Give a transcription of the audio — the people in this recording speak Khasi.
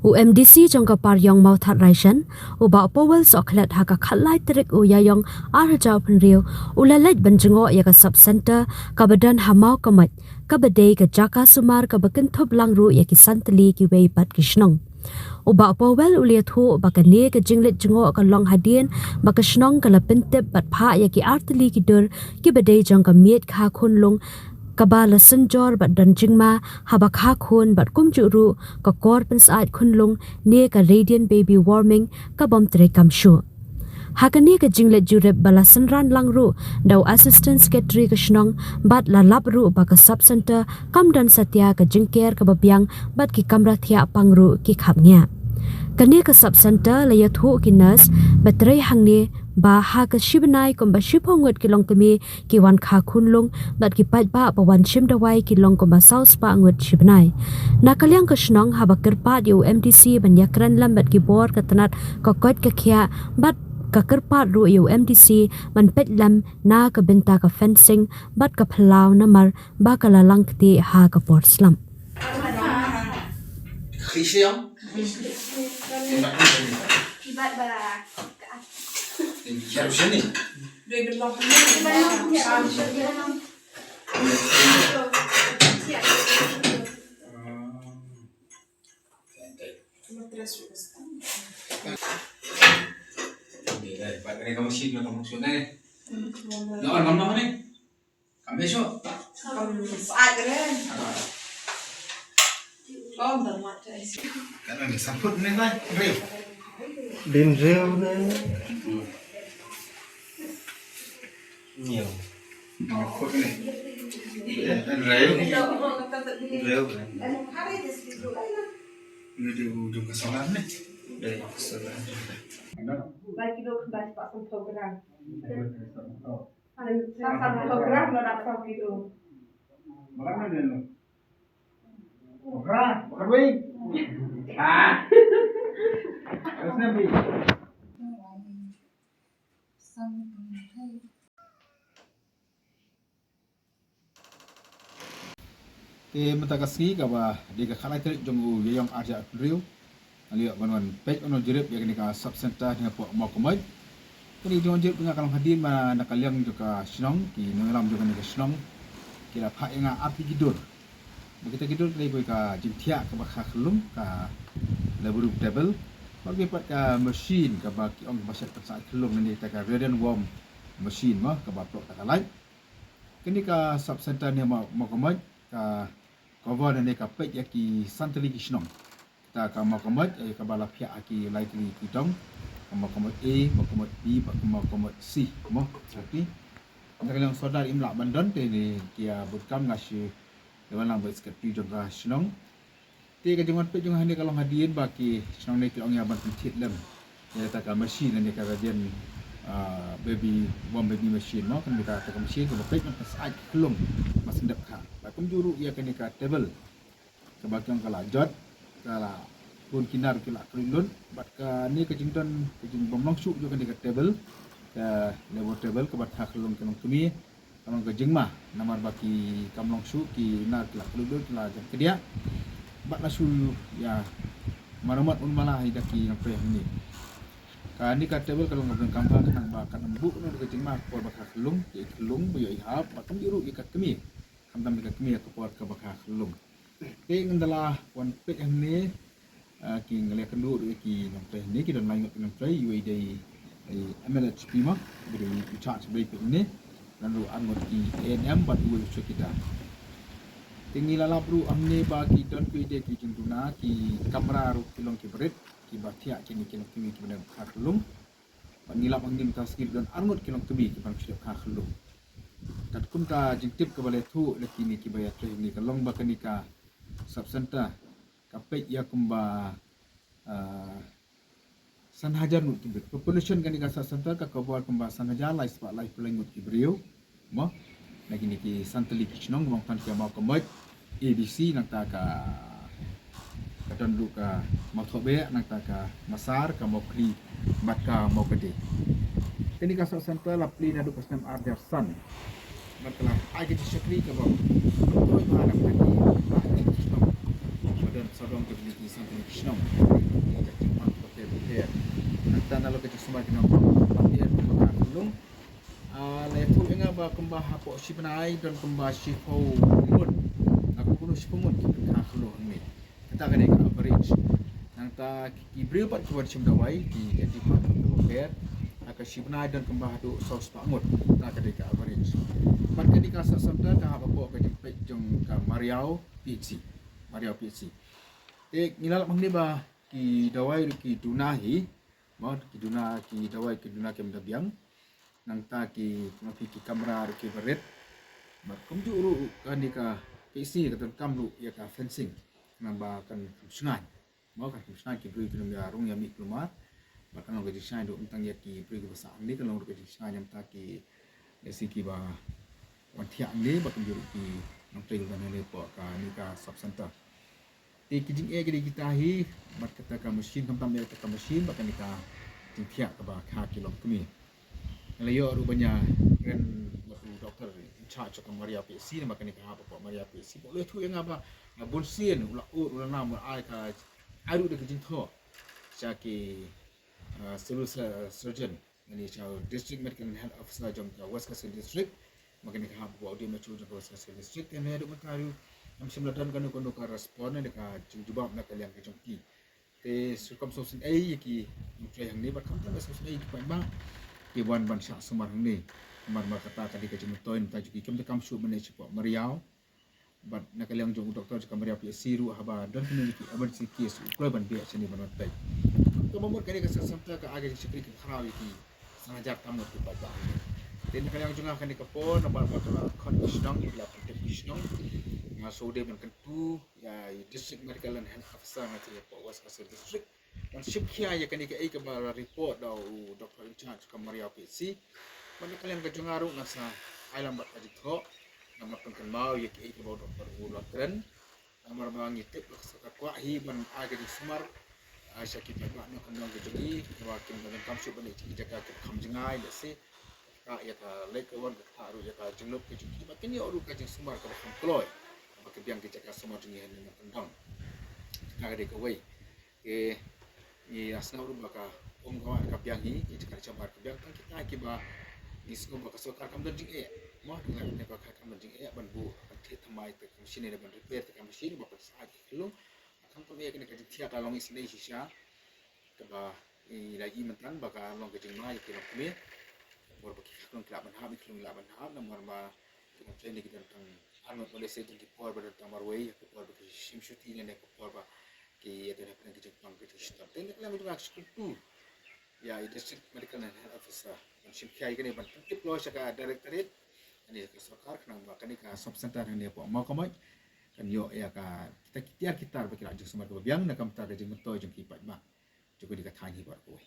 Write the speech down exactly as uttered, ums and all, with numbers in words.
U M D C jong ka Pariong Mawthadraishan, u Bah Powell Sohkhlet, ha ka khatlai tarik u Ïaïong arhajar arphew hynriew, u la leit ban jngoh ïa ka sub center kaba don ha Mawkmoit, kaba dei ka jaka sumar kaba kynthup lang ruh ïa ki san tylli kiwei pat ki shnong. U Bah Powell u la ïathuh ba kane ka jingleit jngoh ka long hadien ba ka shnong ka la pyntip bad phah ïa ki ar tylli ki dur kiba dei jong ka miej kha khunlung kaba la synjor bad don jingma haba kha khun, bad kumjuh ruh ka kor pynsyaid khunlung ne ka radiant baby warming ka bym treikam shuh. Ha kane ka jingleit jurip ba la synran lang ruh da u Assistant Secretary ka shnong, bad la lap ruh ba ka sub center kam don satia ka jingker kaba biang bad ki kamra thiah pang ruh ki khapngiah. Kane ka sub center, la ïathuh ki nurse ba trei hangne ba ha ka shibnai kumba shiphew ngut ki longkmie ki wan kha khunlung, bad ki paidbah ba wan shim dawai ki long kumba saw spah ngut shibnai. Na ka liang ka shnong, haba kyrpad ïa u M D C ban ïakren lem bad ki bor ka tnat ka koit ka khiah, bad ka kyrpad ruh ïa u M D C ban peit lem na ka bynta ka fencing bad ka phyllaw namar ba ka la lang ktieh ha ka por slap. Din riew ne. Riew. Riew ne. Riew ne. Dei, ka solar. Lai kilo khyndai spah sanphew gram. Sa sanphew gram, la dap saw kilo. Te mynta ka sngi kaba dei ka khatlai tarik jong u Ïaïong arhajar arphew hynriew, nga la ïoh ban wan peit, wan jurip ïa kane ka sub center ha Mawkmoit. Kane ka jingjurip nga ka long hadien ba na ka liang jong ka shnong, ki nongïalam jong kane ka shnong ki la phah ïa nga ar tylli ki dur. Ba kita ki dur ki dei kawei ka jingthiah kaba kha khunlung, ka labour room table, bad kawei pat ka machine kaba ki ong kaba shet pynsyaid khunlung, lane kata ka radiant warm machine mo, kaba pynlong ïa ka light. Kane ka sub center ne Maw-, Mawkmoit ka cover ne ka peit ïa ki san tylli ki shnong. Kata ka Mawkmoit, eh, kaba la phiah ha ki lai tylli ki dong. Ka Mawkmoit A, Mawkmoit B, bad ka Mawkmoit C mo. Tapi na ka liang sordar im lah ban don, te ne ki ïa bud kam, nga shu ïa wan lang bad secretary jong ka shnong. Te ka jingwan peit jong nga hangne ka long hadien ba ki shnong ne ki ong ïa ban pynthied lem ïa kata ka machine ne ka radiant, ah, baby, warm baby machine mo, kane kata ka machine kaba peit ban pynsyaid khunlung ba sngewdep kha. Bad kumjuh ruh ïa kane ka table kaba ki ong ka la jot, ka la bun ki nar ki la khlud lut, bad kane ka jingdon ka jingbym long shuh jong kane ka table, ka labour table kaba kha khunlung ki longkmie, ka long ka jingma, namar ba ki kam long shuh, ki nar ki la khlud lut, ki la jan kdiah. Bad la shu ïa maramat un mala ïa ki nongtrei hangne. Kane ka table ka long kaba donkam bha, khnang ba kan ym buh noh ka jingma ha ka por ba kha khunlung, ïa i khunlung ba ïoh i hap, bad kumjuh ruh ïa ka kmie, khamtam ïa ka kmie ha ka por kaba kha khunlung. Te ngan da la wan peit hangne, ah, ki, nga la ïakynduh ruh ïa ki nongtrei hangne, ki don lai ngut ki nongtrei, uwei dei, eh, M L H P mo, uba dei in charge ba dei peit hangne, don ruh ar ngut ki A N M bad uwei u chowkidar. Te ngi la lap ruh hangne ba ki don, ki dei ki jingduna, ki kamra ruh ki long kiba rit, kiba thiah kine ki longkmie kiba don kha khunlung. Bad ngi lap hangne mynta ka sngi don ar ngut ki longkmie kiba sngewdep kha khunlung. Katkum ka jingtip kaba la ïathuh da kine kiba ïatrei hangne, ka long ba kane ka sub center ka peit ïa kumba, ah, san hajar ngut ki briew. Population kane ka sub center ka cover kumba san hajar lai spah laiphew lai ngut ki briew mo, na kine ki san tylli ki shnong, bad tang ka Mawkmoit A B C, nangta ka, ka don ruh ka Mawthohbeh, nangta ka Mawsar, ka Mawkhli bad ka Mawkdei. Kane ka sub center la plie naduh ka snem ar hajar san. Bad ka la ai ka jingshakri kaba kongsan bha na ka kine ki shnong ba Sawdong ki bini ki san tylli ki shnong, ki jingpang ki bapher bapher. Nangta na la ka jingsumar ki nongpang ki bapher bapher ka khunlung. Ah, la ïathuh ïa nga ba kumba hapoh shi bnai don kumba shiphew ngut, la kumno shiphew ngut ki pynkha khunlung hangne. Kata ka dei ka average. Nangta ki briew pat ki wan shim dawai ki, ki jingpang ki bapher. Ha ka shi bnai don kumba haduh saw spah ngut. Kata ka dei ka average. Bad kane ka sub center ka hap hapoh ka jingpeit jong ka Mariaw P H C. Mariaw P H C. Te ngi la lap hangne ba ki dawai ruh ki duna hi. Mo, ki duna, ki dawai ki duna kim da biang. Nangta ki, kumno, ki kamra ruh ki barit. Bad kumjuh ruh kane ka P H C ka donkam ruh ïa ka fencing. Namar ba kan kham shngaiñ. Mo, kan kham shngaiñ, ki briew kin ym ïa rung ïa mih kulmar. Bad kan long ka jingshngaiñ ruh ym tang ïa ki briew kiba sah hangne, kan long ruh ka jingshngaiñ ïa mynta ki, ïa ki kiba wan thiah hangne, bad kumjuh ruh ki nongtrei kiba don hangne hapoh kane ka sub center. Te ki jingeh ki dei kita hi, bad kata ka machine, khamtam ïa kata ka machine, bad kane ka jingthiah kaba kha ki longkmie. Nga la ïoh ruh ban ïakren bad u doctor in charge jong ka Mariaw P H C, namar kane ka hap hapoh Mariaw P H C. Bad u la ïathuh ïa nga ba, ah, bunsien u la ud, u la nam, u la ai ka, ai ruh da ka jingthoh sha ki, ah, civil sur-, surgeon, lane sha District Medical and Health Officer jong ka West Khasi Hills District. Namar kane ka hap hapoh u D M H O jong ka West Khasi Hills District. Te haduh mynta ruh ngam shym la don kano kano ka respond ne ka jingjubab na ka liang ka jong ki. Te sngewsynei ïa ki nongtrei hangne bad khamtam sngewsynei ïa ki paidbah kiba wan ban shah sumar hangne. Namar ba kata ka dei ka jingmyntoi mynta jong ki, kim donkam shuh ban leit shapoh Mariaw. Bad na ka liang jong u doctor jong ka Mariaw P H C ruh, haba don kine ki emergency case u kloi ban beh shane ban wan peit. Kumba mut kane ka sub center ka ai ka jingshakri kham khraw ïa ki san hajar tam ngut ki paidbah. Te na ka liang jong nga kane ka por, namar ba ka la khot ki shnong, ki la pyntip ki shnong, nga shu dei ban kyntu ïa i District Medical and Health Officer nga jong ka West Khasi District ban shim khia ïa kane kaei kaba la report da u doctor in charge ka Mariaw P H C. Bad na ka liang ka jong nga ruh nga sa ai lang bad ka jingthoh, namar pynkynmaw ïa kaei kaba u doctor u la kren. Namar ba ngi tip ba ka sorkar kwah hi ban ai ka jingsumar, ah, sha ki paidbah na ka liang ka jong ngi, ba kim donkam shuh ban leit ki jaka kiba kham jngai, lehse ka ïa ka leit ka wan, ka ktah ruh ïa ka jinglut ka jong ki, ba kin ïoh ruh ka jingsumar kaba kham kloi, ba ka biang ki jaka sumar jong ngi hangne na Nongkyndong. Ka dei kawei. Te ngi ïa sngew ruh ba ka um ka wah ka biang hi, ki jaka ka jam bad ka biang, tang kita kiba ngi sngew ba ka sorkar kam don jingeh. Mo, tang kita ka kam don jingeh ban buh, ban thied thymmai ïa ka machine ne ban repair ïa ka machine ba pynshai ki khunlung. Khamtam ïa kane ka jingthiah ka long isynei shisha. Kaba i la i mynta ba ka long ka jingma ïa ki longkmie. Ka por ba ki khunlung ki lah ban hap, ki khunlung ki lah ban hap, namar ba ki nongtrei ne ki don tang ar ngut, lehse don ki por ba don tang marwei, ki por ba ki shim shuti ne ki por ba ki ïa don hapdeng ki jingpang ki jingshitom. Te na ka liang jong nga nga kyntu ïa i District Medical and Health Officer ban shim khia ïa kane, ban pyntip kloi sha ka directorate, lane ka sorkar, khnang ba kane ka sub center hangne hapoh Mawkynrew kan ïoh ïa ka, kita ki tiar ki tar ba ki lah jingsumar kaba biang na ka bynta ka jingmyntoi jong ki paidbah jong kane ka thaiñ hi baroh kawei.